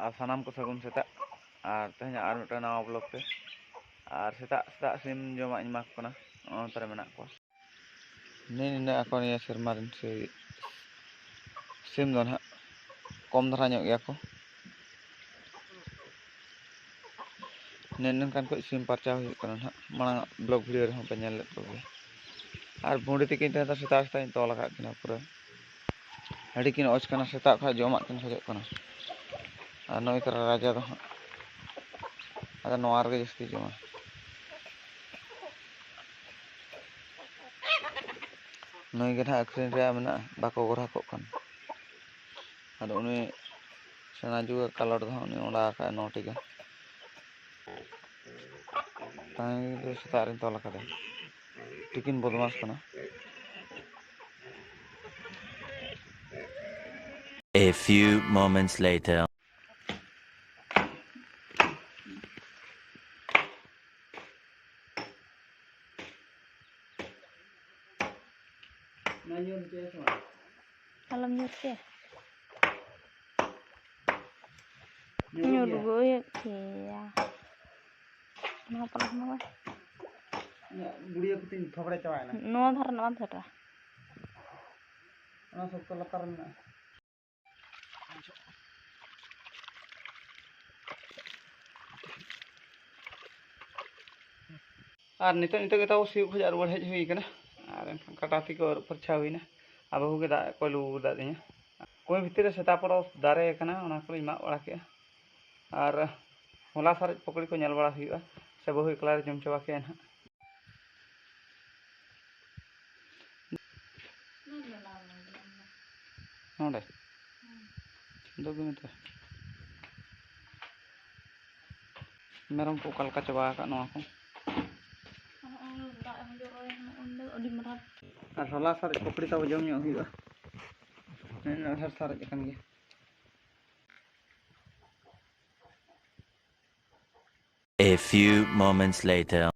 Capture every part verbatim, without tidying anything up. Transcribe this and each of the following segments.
ᱟᱨ ᱥᱟᱱᱟᱢ ᱠᱚ ᱥᱟᱹᱜᱩᱱ ᱥᱮᱛᱟᱜ᱾ ᱟᱨ ᱛᱮᱦᱮᱧᱟᱜ ᱟᱨ ᱢᱤᱫᱴᱟᱝ ᱱᱟᱣᱟ ᱵᱞᱚᱜ ᱛᱮ, ᱟᱨ ᱥᱮᱛᱟᱜ ᱥᱮᱛᱟᱜ ᱥᱤᱢ ᱡᱚᱢᱟᱜ ᱤᱧ ᱮᱢᱟ ᱠᱚ ᱠᱟᱱᱟ᱾ ᱱᱚᱜᱼᱚ ᱱᱚᱛᱮ ᱨᱮ ᱢᱮᱱᱟᱜ ᱠᱚᱣᱟ᱾ ᱱᱤ-, ᱱᱤᱱᱟᱹᱜ ᱟᱠᱚ ᱱᱤᱭᱟᱹ ᱥᱮᱨᱢᱟ ᱨᱮᱱ ᱥᱤ-, ᱥᱤᱢ ᱫᱚ ᱱᱟᱦᱟᱜ ᱠᱚᱢ ᱫᱷᱟᱨᱟ ᱧᱚᱜ ᱜᱮᱭᱟ ᱠᱚ᱾ ᱱᱤᱱᱟᱹᱜ ᱠᱷᱟᱱ ᱠᱚ ᱥᱤᱢ ᱯᱟᱨᱪᱟᱣ ᱦᱩᱭᱩᱜ ᱠᱟᱱᱟ ᱱᱟᱦᱟᱜ, ᱢᱟᱲᱟᱝ ᱟᱜ ᱵᱞᱚᱜ ᱵᱷᱤᱰᱤᱭᱳ ᱨᱮᱦᱚᱸ ᱯᱮ ᱧᱮᱞ ᱞᱮᱫ ᱠᱚᱜᱮᱭᱟ᱾ ᱟᱨ ᱵᱷᱩᱸᱰᱤ ᱛᱤᱠᱤᱱ ᱛᱟᱦᱮᱸ ᱫᱚ ᱥᱮᱛᱟᱜ ᱥᱮᱛᱟᱜ ᱤᱧ ᱛᱚᱞ ᱟᱠᱟᱫ ᱠᱤᱱᱟ ᱯᱩᱨᱟᱹ᱾ ᱟᱹᱰᱤ ᱠᱤᱱ ᱚᱡ ᱠᱟᱱᱟ, ᱥᱮᱛᱟᱜ ᱠᱷᱚᱱ ᱡᱚᱢᱟᱜ ᱠᱤᱱ ᱠᱷᱚᱡᱚᱜ ᱠᱟᱱᱟ᱾ ᱟᱨ ᱱᱩᱭ ᱛᱟᱨᱟ ᱨᱟᱡᱟ ᱫᱚ ᱦᱟᱸᱜ, ᱟᱫᱚ ᱱᱚᱣᱟ ᱨᱮᱜᱮ ᱡᱟᱹᱥᱛᱤ ᱡᱚᱢᱟ᱾ ᱱᱩᱭ ᱜᱮ ᱱᱟᱦᱟᱜ ᱟᱹᱠᱷᱨᱤᱧ ᱨᱮᱭᱟᱜ ᱢᱮᱱᱟᱜᱼᱟ, ᱵᱟᱠᱚ ᱜᱚᱨᱦᱟᱠᱚᱜ ᱠᱟᱱᱟ᱾ ᱟᱫᱚ ᱩᱱᱤ ᱥᱮᱬᱟ ᱡᱩᱣᱟᱹ ᱠᱟᱞᱚᱴ ᱫᱚ ᱦᱟᱸᱜ ᱩᱱᱤ ᱚᱸᱰᱟ ᱟᱠᱟᱫᱼᱟ ᱱᱚ ᱴᱤ ᱜᱟᱱ᱾ ᱛᱟᱦᱮᱸ ᱜᱮ ᱥᱮᱛᱟᱜ ᱨᱤᱧ ᱛᱚᱞ ᱟᱠᱟᱫᱮ᱾ ᱛᱤᱠᱤᱱ ᱵᱚᱫᱢᱟᱥ ᱠᱟᱱᱟ᱾ A few moments later. ᱟᱞᱚᱢ ᱧᱩᱨ ᱦᱚᱪᱚᱭᱟ᱾ ᱧᱩᱨᱩᱜ ᱜᱮᱭᱟ᱾ ᱧᱩᱨᱩᱜ ᱦᱩᱭᱩᱜ ᱜᱮᱭᱟ᱾ ᱱᱚᱣᱟ ᱯᱟᱞᱟ ᱠᱷᱚᱱ ᱫᱚ ᱵᱟᱝ᱾ ᱤᱧᱟᱹᱜ ᱜᱩᱲᱭᱟᱹ ᱠᱚᱛᱤᱧ ᱛᱷᱚᱵᱲᱮ ᱪᱟᱵᱟᱭᱮᱱᱟ᱾ ᱱᱚᱣᱟ ᱫᱷᱟᱨᱮ ᱨᱮᱱᱟᱜ ᱵᱟᱢ ᱯᱷᱮᱰᱟ᱾ ᱚᱱᱟ ᱥᱚᱠᱛᱚ ᱞᱟᱛᱟᱨ ᱨᱮ ᱢᱮᱱᱟᱜᱼᱟ᱾ ᱟᱨ ᱱᱤᱛᱚᱜ, ᱱᱤᱛᱚᱜ ᱜᱮ ᱛᱟᱵᱚ ᱥᱤᱭᱳᱜ ᱠᱷᱚᱱᱟᱜ ᱨᱩᱣᱟᱹᱲ ᱦᱮᱡ ᱦᱩᱭ ᱠᱟᱱᱟ᱾ ᱟᱨ ᱮᱱᱠᱷᱟᱱ ᱠᱟᱴᱟ ᱛᱤ ᱠᱚ ᱟᱹᱨᱩᱵ ᱯᱷᱟᱨᱪᱟ ᱦᱩᱭᱱᱟ᱾ ᱟᱨ ᱵᱟᱹᱦᱩ ᱜᱮ ᱫᱟᱜ ᱠᱚᱭ ᱞᱩ ᱫᱟᱜ ᱫᱤᱧᱟ᱾ ᱠᱩᱸᱭ ᱵᱷᱤᱛᱤᱨ ᱨᱮ ᱥᱮᱛᱟ ᱯᱚᱨᱚᱵᱽ ᱫᱟᱨᱮ ᱠᱟᱱᱟ, ᱚᱱᱟ ᱠᱚᱞᱤᱧ ᱢᱟᱜ ᱵᱟᱲᱟ ᱠᱮᱜᱼᱟ᱾ ᱟᱨ ᱦᱚᱞᱟ ᱥᱟᱨᱮᱡ ᱯᱚᱠᱚᱲᱤ ᱠᱚ ᱧᱮᱞ ᱵᱟᱲᱟ ᱦᱩᱭᱩᱜᱼᱟ, ᱥᱮ ᱵᱟᱹᱦᱩ ᱮᱠᱞᱟ ᱨᱮ ᱡᱚᱢ ᱪᱟᱵᱟ ᱠᱮᱜᱼᱟ ᱱᱟᱦᱟᱜ᱾ ᱱᱚᱰᱮ? ᱫᱩ ᱢᱤᱱᱤᱴ ᱨᱮ᱾ ᱢᱮᱨᱚᱢ ᱠᱚ ᱚᱠᱟ ᱞᱮᱠᱟ ᱪᱟᱵᱟ ᱟᱠᱟᱫ ᱱᱚᱣᱟ ᱠᱚ? ᱟᱨ ᱦᱚᱞᱟ ᱥᱟᱨᱮᱡ ᱯᱚᱠᱚᱲᱤ ᱛᱟᱵᱚ ᱡᱚᱢ ᱧᱚᱜ ᱦᱩᱭᱩᱜᱼᱟ᱾ ᱱᱚᱜᱼᱚᱭ ᱰᱷᱮᱨ ᱥᱟᱨᱮᱡ ᱟᱠᱟᱱ ᱜᱮᱭᱟ᱾ A few moments later.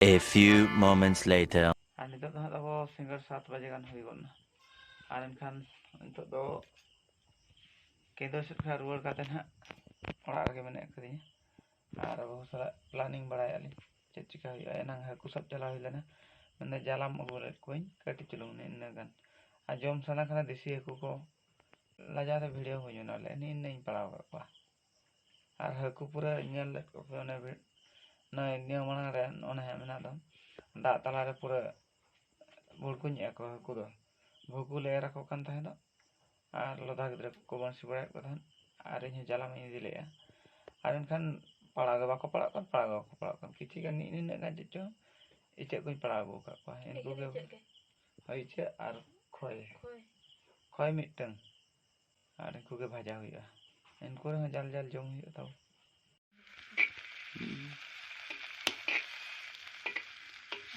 A few moments later. ᱟᱨ ᱱᱤᱛᱚᱜ ᱫᱚ ᱦᱟᱸᱜ ᱟᱵᱚ ᱥᱤᱸᱜᱟᱹᱲ ᱥᱟᱛ ᱵᱟᱡᱮ ᱜᱟᱱ ᱦᱩᱭ ᱜᱚᱫ ᱮᱱᱟ᱾ ᱟᱨ ᱮᱱᱠᱷᱟᱱ ᱱᱤᱛᱚᱜ ᱫᱚ ᱠᱮᱸᱫᱚ ᱥᱮᱫ ᱠᱷᱚᱱ ᱨᱩᱣᱟᱹᱲ ᱠᱟᱛᱮ ᱱᱟᱦᱟᱜ ᱚᱲᱟᱜ ᱨᱮᱜᱮ ᱢᱮᱱᱟᱜ ᱟᱠᱟᱫᱤᱧᱟ᱾ ᱟᱨ ᱟᱵᱚ ᱥᱟᱞᱟᱜ planning ᱵᱟᱲᱟᱭᱮᱫᱼᱟ ᱞᱤᱧ ᱪᱮᱫ ᱪᱤᱠᱟ ᱦᱩᱭᱩᱜᱼᱟ᱾ ᱮᱱᱟᱝ ᱦᱟᱹᱠᱩ ᱥᱟᱵ ᱪᱟᱞᱟᱣ ᱦᱩᱭ ᱞᱮᱱᱟ, ᱢᱮᱱᱫᱚ ᱡᱟᱞᱟᱢ ᱟᱹᱜᱩ ᱞᱮᱫ ᱠᱚᱣᱟᱧ ᱠᱟᱹᱴᱤᱡ ᱪᱩᱞᱩᱝ ᱤᱱᱟᱹ ᱜᱟᱱ᱾ ᱟᱨ ᱡᱚᱢ ᱥᱟᱱᱟ ᱠᱟᱱᱟ ᱫᱮᱥᱤ ᱦᱟᱹᱠᱩ ᱠᱚ, ᱞᱟᱡᱟᱣ ᱛᱮ video ᱦᱚᱸ ᱵᱟᱹᱧ ᱵᱮᱱᱟᱣ ᱞᱮᱫᱼᱟ, ᱱᱤᱭᱟᱹ ᱤᱱᱟᱹᱧ ᱯᱟᱲᱟᱣ ᱟᱠᱟᱫ ᱠᱚᱣᱟ᱾ ᱟᱨ ᱦᱟᱹᱠᱩ ᱯᱩᱨᱟᱹ ᱧᱮᱞ ᱞᱮᱫ ᱠᱚᱯᱮ ᱚᱱᱮ ᱵᱷᱤ-, ᱱᱚᱜᱼᱚᱭ ᱱᱤᱭᱟᱹ ᱢᱟᱲᱟᱝ ᱨᱮ ᱚᱱᱮ ᱦᱟᱸᱜ ᱢᱮᱱᱟᱜ ᱫᱚ, ᱫᱟᱜ ᱛᱟᱞᱟᱨᱮ ᱯᱩᱨᱟᱹ ᱵᱷᱩᱲᱠᱩᱧᱮᱫᱼᱟ ᱠᱚ ᱦᱟᱹᱠᱩ ᱫᱚ᱾ ᱵᱷᱩᱠᱩ ᱞᱮ ᱮᱨ ᱟᱠᱚ ᱠᱟᱱ ᱛᱟᱦᱮᱸ ᱫᱚ, ᱟᱨ ᱞᱚᱫᱷᱟ ᱜᱤᱫᱽᱨᱟᱹ ᱠᱚᱠᱚ ᱵᱟᱹᱲᱥᱤ ᱵᱟᱲᱟᱭᱮᱫ ᱠᱚ ᱛᱟᱦᱮᱸᱫ, ᱟᱨ ᱤᱧ ᱦᱚᱸ ᱡᱟᱞᱟᱢ ᱤᱧ ᱤᱫᱤ ᱞᱮᱫᱼᱟ᱾ ᱟᱨ ᱮᱱᱠᱷᱟᱱ ᱯᱟᱲᱟᱣ ᱜᱮ ᱵᱟᱠᱚ ᱯᱟᱲᱟᱜ ᱠᱟᱱ, ᱯᱟᱲᱟᱣ ᱜᱮ ᱵᱟᱠᱚ ᱯᱟᱲᱟᱜ ᱠᱟᱱ, ᱠᱤᱪᱷᱩ ᱜᱟᱱ ᱱᱤᱜ ᱱᱤᱱᱟᱹᱜ ᱜᱟᱱ ᱪᱮᱫ ᱪᱚ ᱤᱪᱟᱹᱜ ᱠᱚᱧ ᱯᱟᱲᱟᱣ ᱟᱹᱜᱩ ᱟᱠᱟᱫ ᱠᱚᱣᱟ᱾ ᱤᱱᱠᱩ ᱜᱮ ᱤᱪᱟᱹᱜ ᱜᱮ? ᱦᱳᱭ, ᱤᱪᱟᱹᱜ ᱟᱨ ᱠᱷᱚᱭ᱾ ᱠᱷᱚᱭ᱾ ᱠᱷᱚᱭ ᱢᱤᱫᱴᱟᱝ᱾ ᱟᱨ ᱤᱱᱠᱩ ᱜᱮ ᱵᱷᱟᱡᱟ ᱦᱩᱭᱩᱜᱼᱟ᱾ ᱤᱱᱠᱩ ᱨᱮᱦᱚᱸ ᱡᱟᱞ ᱡᱟᱞ ᱡᱚᱢ ᱦᱩᱭᱩᱜᱼᱟ ᱛᱟᱵᱚ᱾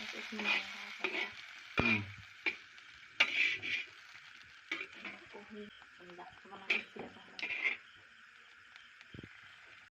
ᱟᱨ ᱪᱮᱫ ᱠᱚ ᱢᱮᱱᱟ?